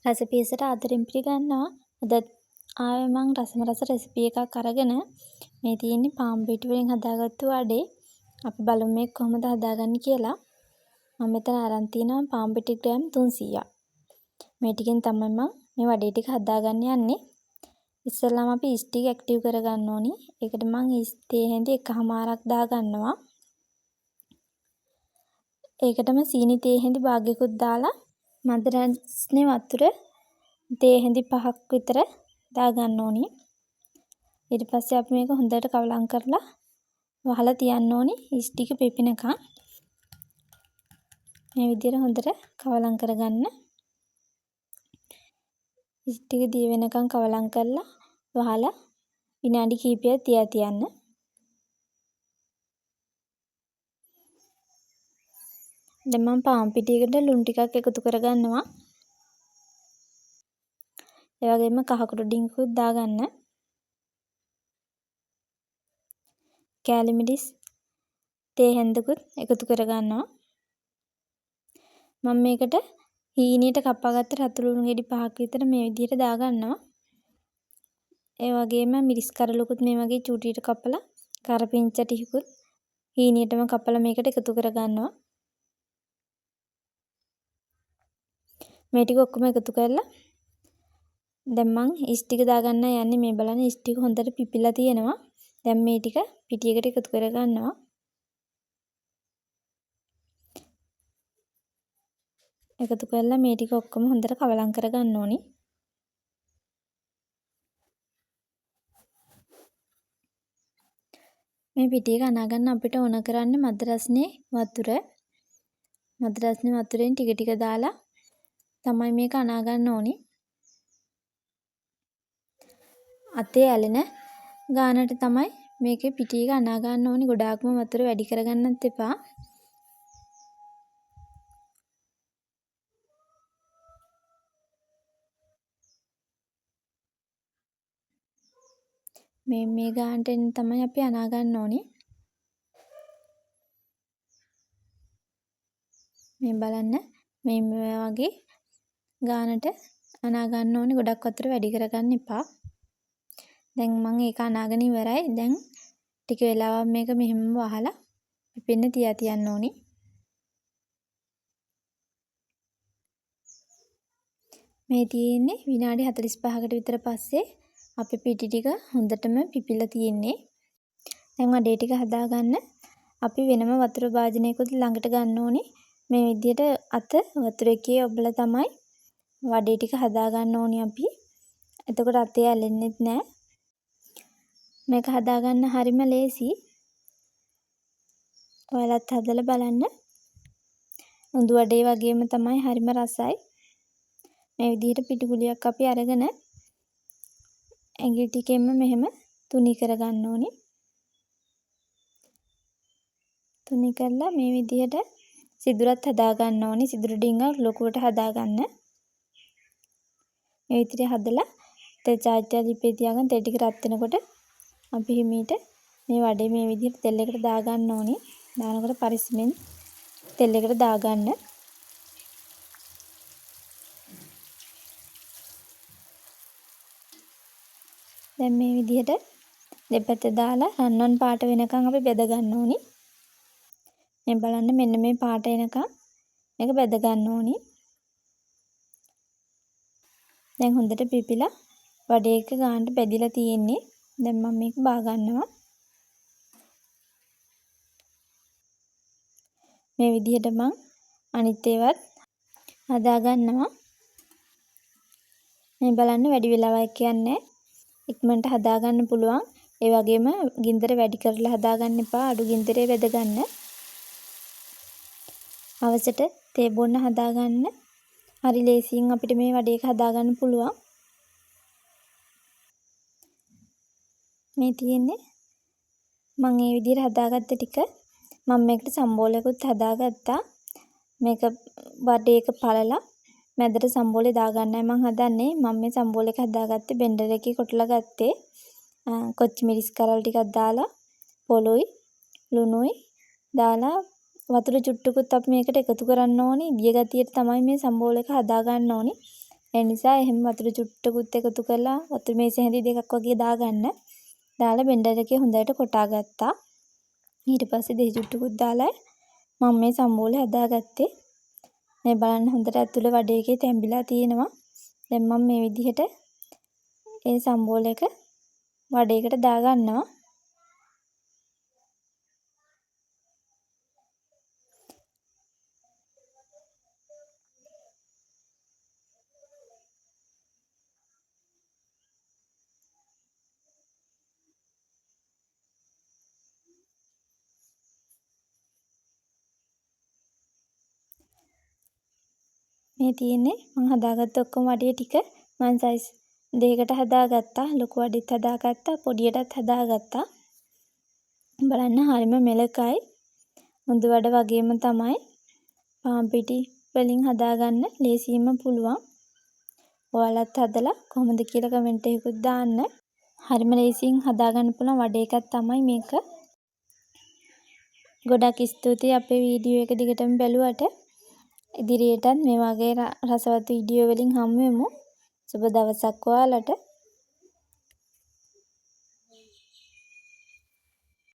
රසපියසට ආදරෙන් පිළිගන්නවා. අදත් ආවේ මං රසම රස රෙසිපි එකක් අරගෙන. මේ තියෙන්නේ පාන් පිටි වලින් හදාගත්තු වඩේ. අපි බලමු මේක කොහොමද හදාගන්නේ කියලා. මම මෙතන අරන් තිනවා පාන් පිටි ග්‍රෑම් 300ක්. මේ ටිකෙන් තමයි මං මේ වඩේ ටික හදාගන්න යන්නේ. ඉස්සෙල්ලාම අපි ඊස්ට් ටික ඇක්ටිව් කරගන්න ඕනි. ඒකට මං ඊස්ට් තේ හැඳි එකහමාරක් දාගන්නවා. ඒකටම සීනි තේ හැඳි භාගයකුත් දාලා මද රස්නේ වතුර තේ හැඳි 5ක් විතර දාගන්න ඕනි. ඊට පස්සේ අපි මේක හොඳට කවලම් කරලා වහලා තියන්න ඕනි ඊස්ට් ටික පිපෙනකන්. මේ විදිහට හොඳට කවලම් කරගන්න. ඊස්ට් ටික දිය වෙනකන් කවලම් කරලා වහලා විනාඩි කිහිපයක් තියා තියන්න. දැන් මම පාන් පිටියකට ලුණු ටිකක් එකතු කරගන්නවා. ඒ වගේම කහ කුඩු ඩිංගකුත් දාගන්න. කෑලි මිරිස් තේ හැන්දකුත් එකතු කරගන්නවා. මම මේකට හීනියට කපාගත්ත රතු ලුණු ගෙඩි 5ක් විතර මේ විදිහට දාගන්නවා. ඒ වගේම මිරිස් කරලුකුත් මේ වගේ චූටියට කපලා කරපිංචා ටිකකුත් හීනියටම කපලා මේකට එකතු කරගන්නවා. මේ ටික ඔක්කොම එකතු කරලා දැන් මං ඊස්ට් ටික දාගන්න යන්නේ. මේ බලන්න ඊස්ට් ටික හොඳට පිපිලා තියෙනවා. දැන් මේ ටික පිටියකට එකතු කරගන්නවා. එකතු කරලා මේ ටික ඔක්කොම හොඳට කවලම් කරගන්න ඕනි. මේ පිටි එක අනාගන්න අපිට ඕන කරන්නේ මද රස්නේ වතුර. මද රස්නේ වතුරෙන් ටික ටික දාලා තමයි මේක අනාගන්න ඕනි. අතේ ඇලෙන ගානට තමයි මේකේ පිටි එක අනාගන්න ඕනි. ගොඩාක්ම වතුර වැඩි කරගන්නත් එපා. මේ ගානට එන්න තමයි අපි අනාගන්න ඕනි. මේ බලන්න මේ වගේ ගානට අනාගන්න ඕනි. ගොඩක් වතුර වැඩි කරගන්න එපා. දැන් මං ඒක අනාගෙන ඉවරයි. දැන් ටික වෙලාවක් මේක මෙහෙම වහලා පිපෙන්න තියා තියන්න ඕනි. මේ තියෙන්නේ විනාඩි 45කට විතර පස්සේ අපේ පිටි ටික හොඳටම පිපිලා තියෙන්නේ. දැන් වඩේ ටික හදාගන්න අපි වෙනම වතුර භාජනයකුත් ළඟට ගන්න ඕනි. මේ විදිහට අත වතුර එකේ ඔබලා තමයි වඩේ ටික හදාගන්න ඕනි අපි. එතකොට අතේ ඇලෙන්නෙත් නෑ. මේක හදාගන්න හරිම ලේසි. ඔයාලත් හදලා බලන්න. උඳු වඩේ වගේම තමයි හරිම රසයි. මේ විදිහට පිටි ගුලියක් අපි අරගෙන ඇඟිලි ටිකෙන්ම මෙහෙම තුනී කරගන්න ඕනි. තුනී කරලා මේ විදිහට සිදුරත් හදාගන්න ඕනි. සිදුරු ඩිංගක් ලොකුවට හදාගන්න. මේ විදිහට හදලා තෙල් චාරිත්‍රා ලිපේ තියාගෙන තෙල් ටික රත් වෙනකොට අපි හිමීට මේ වඩේ මේ විදිහට තෙල් එකට දාගන්න ඕනි. දානකොට පරිස්සමෙන් තෙල් එකට දාගන්න. දැන් මේ විදිහට දෙපැත්ත දාලා රන්වන් පාට වෙනකන් අපි බෙද ගන්න ඕනි. මේ බලන්න මෙන්න මේ පාට එනකන් මේක බෙද ගන්න ඕනි. දැන් හොඳට පිපිලා වඩේ එක ගානට බෙදිලා තියෙන්නේ. දැන් මම මේක බා ගන්නවා. මේ විදිහට මං අනිත් ඒවත් හදා ගන්නවා. මේ බලන්න වැඩි වෙලාවක් යන්නේ ඉක්මනට හදා ගන්න පුළුවන්. ඒ වගේම ගින්දර වැඩි කරලා හදා ගන්න එපා. අඩු ගින්දරේ බෙද ගන්න. හවසට තේ බොන්න හදා ගන්න හරි ලේසියෙන් අපිට මේ වඩේ එක හදා ගන්න පුළුවන්. මේ තියෙන්නේ මං මේ විදිහට හදාගත්ත ටික. මම මේකට සම්බෝලයකුත් හදාගත්තා. මේක වඩේ එක පළලා මැදට සම්බෝලේ දාගන්නයි මං හදන්නේ. මම මේ සම්බෝල එක හදාගත්තේ බෙන්ඩර් එකේ කොටලා ගත්තේ. කොච්චි මිරිස් කරල් ටිකක් දාලා පොළුයි ලුණුයි දාලා වතුර චුට්ටුකුත් අපි මේකට එකතු කරන්න ඕනි. දිය ගතියට තමයි මේ සම්බෝල එක හදාගන්න ඕනි. ඒ නිසා එහෙම වතුර චුට්ටකුත් එකතු කරලා වතුර මේස හැඳි දෙකක් වගේ දාගන්න. දාලා බ්ලෙන්ඩර් එකේ හොඳට කොටා ගත්තා. ඊට පස්සේ දෙහි චුට්ටකුත් දාලා මම මේ සම්බෝලේ හදාගත්තේ. මේ බලන්න හොඳට ඇතුළ වඩේ එකේ තැඹිලා තියෙනවා. දැන් මම මේ විදිහට ඒ සම්බෝල එක වඩේකට දාගන්නවා. මේ තියෙන්නේ මං හදාගත්ත ඔක්කොම වඩේ ටික මං සයිස් දෙකකට හදාගත්තා. ලොකු වඩෙත් හදාගත්තා, පොඩියටත් හදාගත්තා. බලන්න හරිම මෙලකයි. උඳු වඩ වගේම තමයි පාන් පිටි වලින් හදාගන්න ලේසියෙන්ම පුළුවන්. ඔයාලත් හදලා කොහොමද කියලා කමෙන්ට් එකකුත් දාන්න. හරිම ලේසියෙන් හදාගන්න පුළුවන් වඩ එකක් තමයි මේක. ගොඩක් ස්තුතියි අපේ වීඩියෝ එක දිගටම බැලුවට. ඉදිරියටත් මේ වගේ රසවත් වීඩියෝ වලින් හමු වෙමු. සුබ දවසක් ඔයාලට.